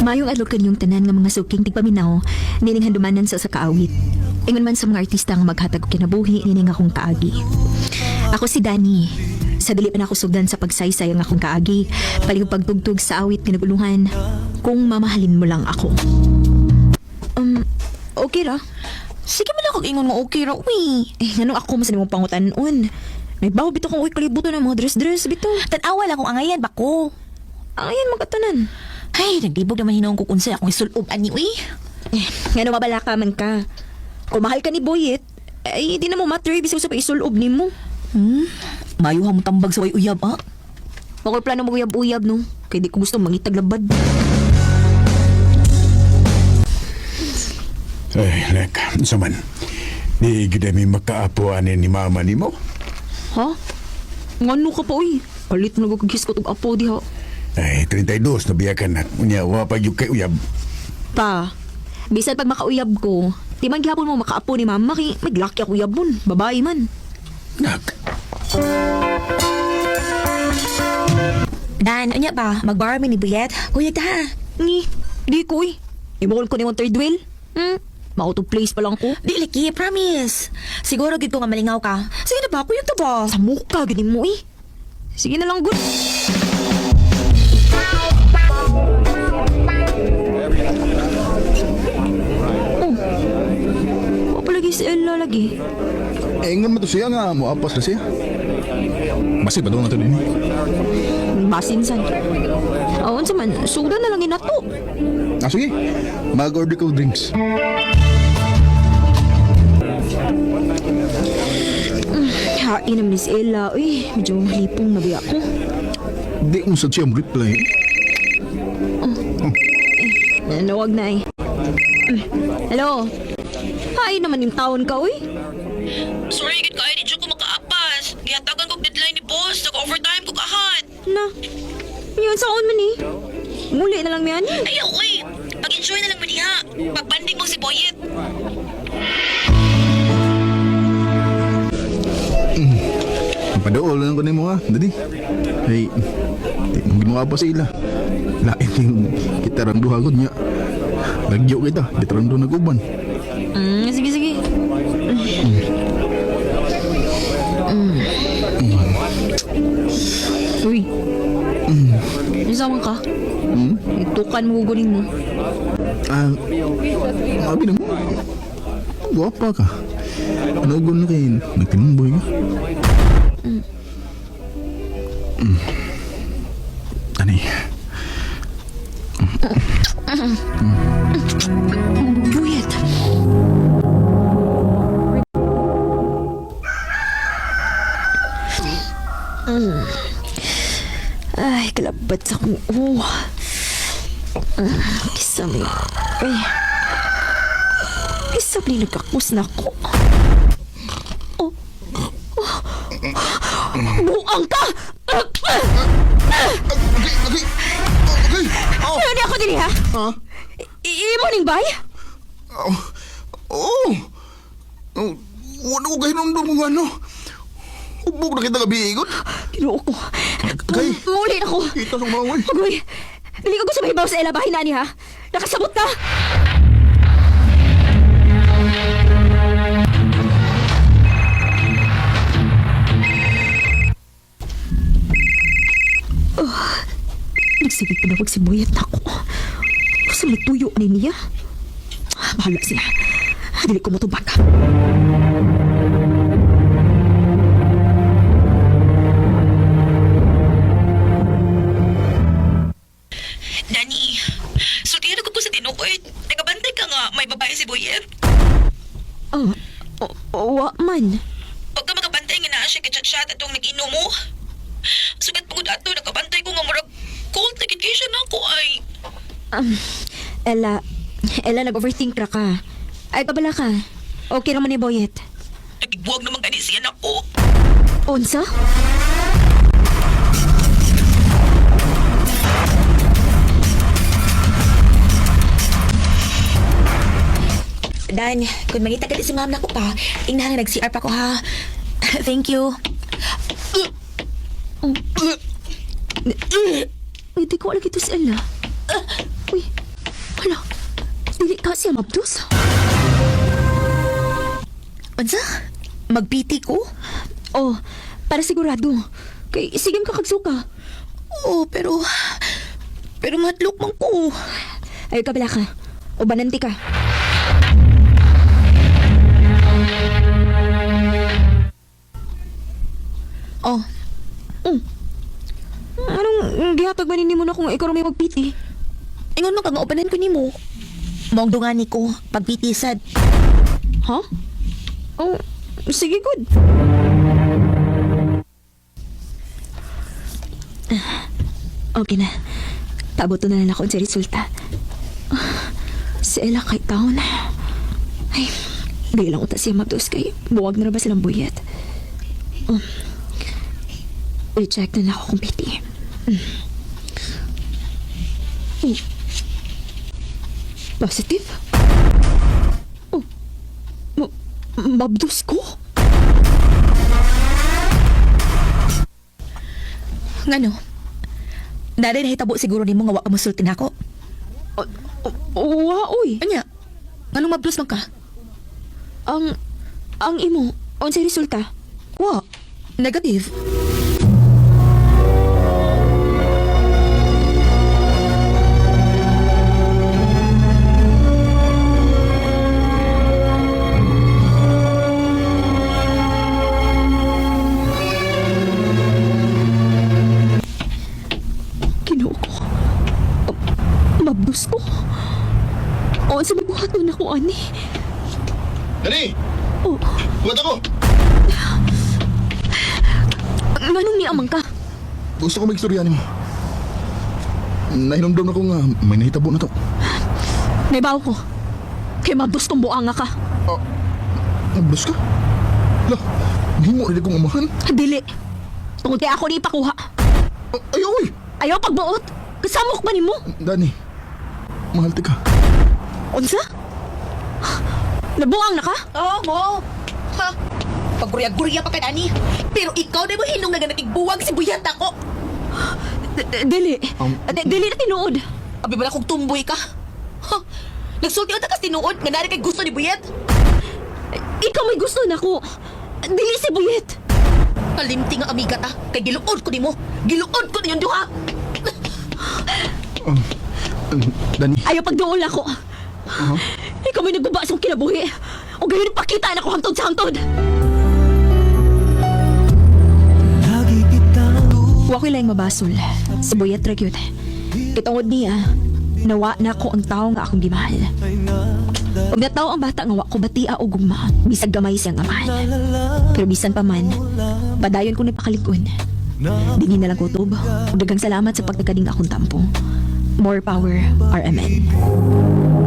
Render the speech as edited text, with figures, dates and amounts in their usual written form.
Mayong adlaw kanyong tanan nga mga suking tigpaminaw, nining handumanan sa usa ka awit. Ingon man sa mga artista nga maghatag og kinabuhi nining akong kaagi. Ako si Dani. Sa dili pa na ako sugdan sa pagsaysay ang akong kaagi, palihog pagtugtog sa awit nga naguluhan, Kung Mamahalin Mo Lang Ako. Okay ra. Sige man lang kag ingon mo okay ra, uy. Eh, nganong ako mas nimong pangutan-on? Nagbaho bitaw kung uy kalibutan ng mga dress-dress bitaw. Tan-awa lang kung angayan ba ko. Ayan magkatanan. Ay, naglibog naman hinuong ko kung akong isulob ani, uy. Eh, ngano mabala ka man ka. Kung mahal ka ni Boyet, ay di na mo matter bisag sa paisulob nimo. Mayo mo tambag sa way uyab, ah. Makoy plano maguyab-uyab no. Kay di ko gusto mangitag labad. Ay, lek, unsa man. Di gid mi makaapo ani ni mama nimo. Ha? Ngano ka pa uy? Kalit mo nagkagis ko tug apo diha. Ay, 32 na biya ka na. Unya, wa pa gyud kay uyab. Pa, bisan pag makauyab ko, di man gihapon mo makaapo ni mama kay maglaki ako uyabon, babae man. Nak, Dan, unya ba? Mag-bar mi ni Buyet? Kuya ta, ha? Ni, di ko uy. Ibukol ko ni mong third wheel. Ma-out of place pa lang ko. Di liki, promise. Siguro gid ko nga malingaw ka. Sige na ba, kuya ta ba? Sa mukha, ganin mo eh. Sige na lang, good. Oh. Wa pa lagi si Ella lagi. Eh, ingon mo to siya nga, moapas na siya. Basi ba doon na to din? Masinsan. Oh, unsa man, sugdan na lang inato. Ah, sige. Mag-order ko drinks. Hain naman ni si Ella. Uy, medyo lipong nabiya ko. Di mo sa siya mo reply. Nawag na eh. Hello? Hain naman yung taon ka, uy. Sorry, gid kayo, di ko makaapas. Gihatagan kog deadline ni boss. Nag-overtime ko kahat. Na, yun saon man eh. Muli na lang miyan. Ayaw, uy. Pag-enjoy na lang mo diha. Pagbanding mo si Boyet. Padool lang ko nimo ha, dali. Hey, di mo ginawa pa sa ila. Lain yung kita rang duha gud nya. Lagyo kita, di tarang duha nag-uban. Sige, sige. Uy. Isa man ka? Itukan mo guguling mo. Ah, abi na mo. Guwapa ka. Ano gun na kay nagtinumboy ka? Ani? Buyet. Ay, kalabat sa akong uwa. Kisa may... Ay. Kisa may nagkakus na ako. Oh. Oh. Buang ka! Okay, okay. Okay. Oh. Ano niya ako dili ha? Ha? Imo ning bay? Oh. Oh. Oh, wala ko kahinumdum kung ano. Hubog na kita gabi, igot. Ginoo ko. Kay. Muli na ko. Kita sa mga oy. Agoy! Dili ko gusto mahibaw sa ela bahin na ni ha. Nakasabot na! Oh, nagsige panawag si Boyet ako. Gusto may tuyo ni niya. Bahala sila. Dili ko motubag. Dani, sultihan ko sa tinukoy. Nagabantay ka nga, may babae si Boyet. Oh, oh, wa man. Pag ka makabantay nga naa siya kachat-chat atong nag-inom mo. Sugat pagod ato, nakabantay ko nga murag cold na gid kay siya nako ay. Ella, Ella, nag-overthink ra ka. Ay, kabala ka. Okay naman ni Boyet. Nagigbuwag naman gani siya nako. Unsa? Dan, kung mangita ka di si ma'am nako pa, ingnahan nga nag-CR pa ko ha. Thank you. Hindi ko alam ito si Ella. Uy. siya mabdos. Unsa? Magpiti ko? Oh, para sigurado. Kay sige ka kagsuka. Oo, pero... Pero madlok man ko. Ay kabila ka. Ubananti ka. Oh, Anong gihatag man nimo na kung ikaw ra may magpiti? ingon man ka nga upanan ko nimo. Maong dungani ko, pagpiti sad. Ha? Oh, sige good. Okay na. Pabuto na lang ako sa resulta. Si Ella kay taon. Ay, di lang uta siya mabdos kay buwag na ra ba silang buyat. I-check na lang ako kung piti. Oh. Positive? Oh. Mabdos ko? Ngano? Nari nahitabo siguro nimo nga wa ka mosulti nako. Wa, oy. Anya? Nganong mablos man ka? Ang imo, unsay resulta? Wa. Negative. Ginoo ko. Mabdos ko. Unsa may buhaton ako ani? Dani! Oh, Buhat ako! nganong niamang ka? Gusto ko magstorya nimo. Nahinumdum na ko nga may nahitabo na to. Naibaw ko. Kay mabdos kong buanga ka. Nablos ka? Lah, nahimo rin akong amahan. Dili. Tungod kay ako ni ipakuha. Ay, oy! Ayaw pagbuot. Kasamok ba nimo? Dani, mahal ti ka. Unsa? Nabuang na ka? Oo, mo. Ha? Paggurya-gurya pa ka, Dani. Pero ikaw na mo hinong nga nakigbuwag si Buyat ako. Dili. Dili na tinuod. Abi ba na kung tumboy ka? Ha? Nagsulti ka kas tinuod nga nari kay gusto ni Buyat. Ikaw may gusto nako. Dili si Buyet. Kalimti nga amiga ta. Kay giluod ko nimo. Giluod ko ninyong duha. Dani, Ayaw pagduol ako. Ikaw may nagguba sa akong kinabuhi. O gayon pakita na ko hangtod sa hangtod. Wa ko'y laing mabasol. Si Boyet ra gyud. Kitungod niya, nawa na ko ang tao nga akong gimahal. Ug nataw ang bata nga wa ko batia o gugma, bisag gamay siyang amahan. Pero bisan pa man, padayon ko nagpakalig-on. Dingi na lang kutob. Ug daghang salamat sa pagtagkading akong tampo. More power, RMN.